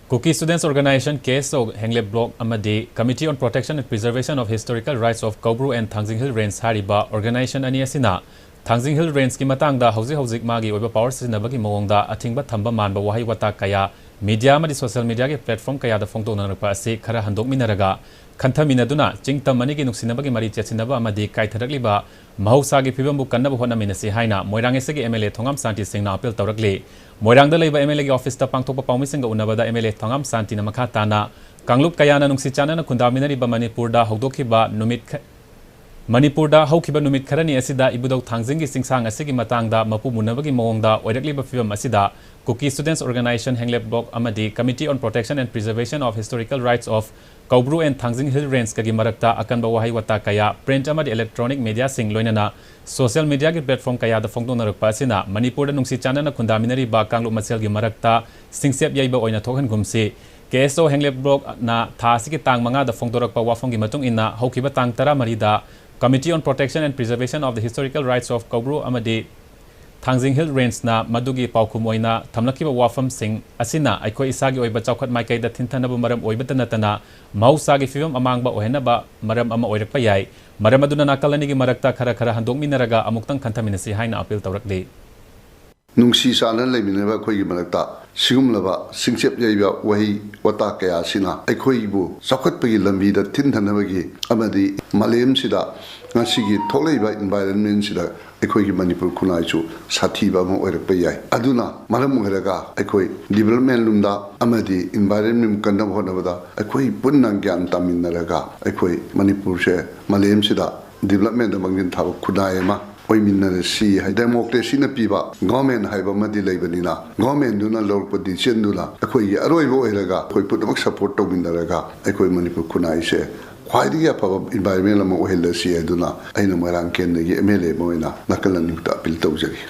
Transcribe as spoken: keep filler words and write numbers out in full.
Kuki Students Organization, K S O, Henglep Block ꯑꯃꯗꯤ Committee on Protection and Preservation of Historical Rights of Koubru and Thangjing Hill Range ꯍꯥꯏꯔꯤꯕ organization ꯑꯅꯤ ꯑꯁꯤꯅ ꯊꯥꯡꯖꯤꯡ hill ꯔꯦꯟꯖꯀꯤ ꯃꯇꯥꯡꯗ ꯍꯧꯖꯤꯛ ꯍꯧꯖꯤꯛ ꯃꯥꯒꯤ ꯑꯣꯏꯕ power ꯁꯤꯖꯤꯟꯅꯕꯒꯤ ꯃꯑꯣꯡꯗ ꯑꯊꯤꯡꯕ ꯊꯝꯕ ꯃꯥꯟꯕ ꯋꯥꯍꯩ ꯋꯥꯇꯥ ꯀꯌꯥ media ꯑꯃꯗꯤ social mediaꯒꯤ platform ꯀꯌꯥꯗ ꯐꯣꯡꯗꯣꯛꯅꯔꯛꯄ ꯑꯁꯤ ꯈꯔ ꯍꯟꯗꯣꯛꯃꯤꯟꯅꯔꯒ, ꯈꯟꯊꯃꯤꯟꯅꯗꯨꯅ ꯆꯤꯡꯇꯝ ꯑꯅꯤꯒꯤ ꯅꯨꯡꯁꯤꯅꯕꯒꯤ ꯃꯔꯤ ꯆꯦꯠꯁꯤꯟꯅꯕ ꯑꯃꯗꯤ ꯀꯥꯏꯊꯔꯛꯂꯤꯕ ꯃꯍꯧꯁꯥꯒꯤ ꯐꯤꯕꯝꯕꯨ ꯀꯟꯅꯕ ꯍꯣꯠꯅꯃꯤꯟꯅꯁꯤ ꯍꯥꯏꯅ ꯃꯣꯏꯔꯥꯡ ꯏꯁꯀꯤ M L A ꯊꯣꯉꯥꯝ ꯁꯥꯟꯇꯤ ꯁꯤꯡꯅ appeal ꯇꯧꯔꯛꯂꯤ꯫ ꯃꯣꯏꯔꯥꯡꯗ ꯂꯩꯕ M L Aꯒꯤ officeꯇ ꯄꯥꯡꯊꯣꯛꯄ ꯄꯥꯎꯃꯤꯁꯤꯡꯒ ꯎꯅꯕꯗ M L A ꯊꯣꯉꯥꯝ ꯁꯥꯟꯇꯤꯅ ꯃꯈꯥ ꯇꯥꯅ ꯀꯥꯡꯂꯨꯞ ꯀꯌꯥꯅ ꯅꯨꯡꯁꯤ ꯆꯥꯟꯅꯅ ꯈꯨꯟꯗꯥꯃꯤꯟꯅꯔꯤꯕ ꯃꯅꯤꯄꯨꯔꯗ ꯍꯧꯗꯣꯛꯈꯤꯕ ꯅꯨꯃꯤꯠ ꯈ-, ꯃꯅꯤꯄꯨꯔꯗ ꯍꯧꯈꯤꯕ ꯅꯨꯃꯤꯠ ꯈꯔꯅꯤ ꯑꯁꯤꯗ ꯏꯕꯨꯙꯧ ꯊꯥꯡꯖꯤꯡꯒꯤ ꯆꯤꯡꯁꯥꯡ ꯑꯁꯤꯒꯤ ꯃꯇꯥꯡꯗ ꯃꯄꯨ ꯃꯨꯟꯅꯕꯒꯤ ꯃꯑꯣꯡꯗ ꯑꯣꯏꯔꯛꯂꯤꯕ ꯐꯤꯕꯝ ꯑꯁꯤꯗ Kuki Students Organization Henglep Block ꯑꯃꯗꯤ Committee on Protection and Preservation of Historical Rights of Koubru and Thangzing Hill Rangeꯀꯒꯤ ꯃꯔꯛꯇ ꯑꯀꯟꯕ ꯋꯥꯍꯩ ꯋꯥꯇꯥ ꯀꯌꯥ print ꯑꯃꯗꯤ electronic mediaꯁꯤꯡ ꯂꯣꯏꯅꯅ social mediaꯒꯤ platform ꯀꯌꯥꯗ ꯐꯣꯡꯗꯣꯛꯅꯔꯛꯄ ꯑꯁꯤꯅ ꯃꯅꯤꯄꯨꯔꯗ ꯅꯨꯡꯁꯤ ꯆꯥꯟꯅꯅ ꯈꯨꯟꯗꯥꯃꯤꯟꯅꯔꯤꯕ ꯀꯥꯡꯂꯨꯞ ꯃꯁꯦꯜꯒꯤ ꯃꯔꯛꯇ ꯁꯤꯡꯆꯦꯞ ꯌꯩꯕ ꯑꯣꯏꯅ ꯊꯣꯛꯍꯟꯒꯨꯝꯁꯤ꯫ K S O Henglep Blockꯅ ꯊꯥ ꯑꯁꯤꯒꯤ ꯇꯥꯡ ꯃꯉꯥꯗ ꯐꯣꯡꯗꯣꯔꯛꯄ ꯋꯥꯐꯝꯒꯤ ꯃꯇꯨꯡ ꯏꯟꯅ, ꯍꯧꯈꯤꯕ ꯇꯥꯡ ꯇꯔꯥꯃꯔꯤꯗ Committee on Protection and Preservation of the Historical Rights of Koubru ꯑꯃꯗꯤ Thangzing Hill Rangeꯅ ꯃꯗꯨꯒꯤ ꯄꯥꯎꯈꯨꯝ ꯑꯣꯏꯅ ꯊꯝꯂꯛꯈꯤꯕ ꯋꯥꯐꯝꯁꯤꯡ ꯑꯁꯤꯅ ꯑꯩꯈꯣꯏ ꯏꯁꯥꯒꯤ ꯑꯣꯏꯕ ꯆꯥꯎꯈꯠ ꯃꯥꯏꯀꯩꯗ ꯊꯤꯟꯊꯅꯕ ꯃꯔꯝ ꯑꯣꯏꯕꯇ ꯅꯠꯇꯅ, ꯃꯍꯧꯁꯥꯒꯤ ꯐꯤꯕꯝ ꯑꯃꯥꯡꯕ ꯑꯣꯏꯍꯟꯅꯕ ꯃꯔꯝ ꯑꯃ ꯑꯣꯏꯔꯛꯄ ꯌꯥꯏ꯫ ꯃꯔꯝ ꯑꯗꯨꯅ ꯅꯥꯀꯜ ꯑꯅꯤꯒꯤ ꯃꯔꯛꯇ ꯈꯔ ꯈꯔ ꯍꯟꯗꯣꯛꯃꯤꯟꯅꯔꯒ ꯑꯃꯨꯛꯇꯪ ꯈꯟꯊꯃꯤꯟꯅꯁꯤ ꯍꯥꯏꯅ appeal ꯇꯧꯔꯛꯂꯤ꯫ ꯅꯨꯡꯁꯤ ꯆꯥꯟꯅꯅ ꯂꯩꯃꯤꯟꯅꯕ ꯑꯩꯈꯣꯏꯒꯤ ꯃꯔꯛꯇ ꯁꯤꯒꯨꯝꯂꯕ ꯁꯤꯡꯆꯦꯞ ꯌꯩꯕ ꯋꯥꯍꯩ ꯋꯥꯇꯥ ꯀꯌꯥ ꯑꯁꯤꯅ ꯑꯩꯈꯣꯏꯕꯨ ꯆꯥꯎꯈꯠꯄꯒꯤ ꯂꯝꯕꯤꯗ ꯊꯤꯟꯊꯅꯕꯒꯤ ꯑꯃꯗꯤ ꯃꯥꯂꯦꯝꯁꯤꯗ ꯉꯁꯤꯒꯤ ꯊꯣꯛꯂꯛꯏꯕ environmentꯁꯤꯗ ꯑꯩꯈꯣꯏꯒꯤ ꯃꯅꯤꯄꯨꯔ ꯈꯨꯟꯅꯥꯏꯁꯨ ꯁꯥꯊꯤꯕ ꯑꯃ ꯑꯣꯏꯔꯛꯄ ꯌꯥꯏ꯫ ꯑꯗꯨꯅ ꯃꯔꯝ ꯑꯣꯏꯔꯒ ꯑꯩꯈꯣꯏ development ꯂꯣꯝꯗ ꯑꯃꯗꯤ environment ꯀꯟꯅꯕ ꯍꯣꯠꯅꯕꯗ ꯑꯩꯈꯣꯏ ꯄꯨꯟꯅ ꯒ꯭ꯌꯥꯟ ꯇꯥꯃꯤꯟꯅꯔꯒ ꯑꯩꯈꯣꯏ ꯃꯅꯤꯄꯨꯔꯁꯦ ꯃꯥꯂꯦꯝꯁꯤꯗ developmentꯗ ꯃꯥꯡꯖꯤꯟ ꯊꯥꯕ ꯈꯨꯟꯅꯥꯏ ꯑꯃ ꯑꯣꯏꯃꯤꯟꯅꯔꯁꯤ ꯍꯥꯏ꯫ Democracyꯅ ꯄꯤꯕ government ꯍꯥꯏꯕ ꯑꯃꯗꯤ ꯂꯩꯕꯅꯤꯅ, governmentꯗꯨꯅ ꯂꯧꯔꯛꯄ decisionꯗꯨꯅ ꯑꯩꯈꯣꯏꯒꯤ ꯑꯔꯣꯏꯕ ꯑꯣꯏꯔꯒ ꯑꯩꯈꯣꯏ ꯄꯨꯝꯅꯃꯛ support ꯇꯧꯃꯤꯟꯅꯔꯒ ꯑꯩꯈꯣꯏ ꯃꯅꯤꯄꯨꯔ ꯈꯨꯟꯅꯥꯏꯁꯦ ꯈ꯭ꯋꯥꯏꯗꯒꯤ ꯑꯐꯕ environment ꯑꯃ ꯑꯣꯏꯍꯜꯂꯁꯤ ꯍꯥꯏꯗꯨꯅ ꯑꯩꯅ ꯃꯣꯏꯔꯥꯡ ꯀꯦꯟꯗ꯭ꯔꯒꯤ M L A ꯑꯃ ꯑꯣꯏꯅ ꯅꯥꯀꯜ ꯑꯅꯤꯃꯛꯇ appeal ꯇꯧꯖꯔꯤ꯫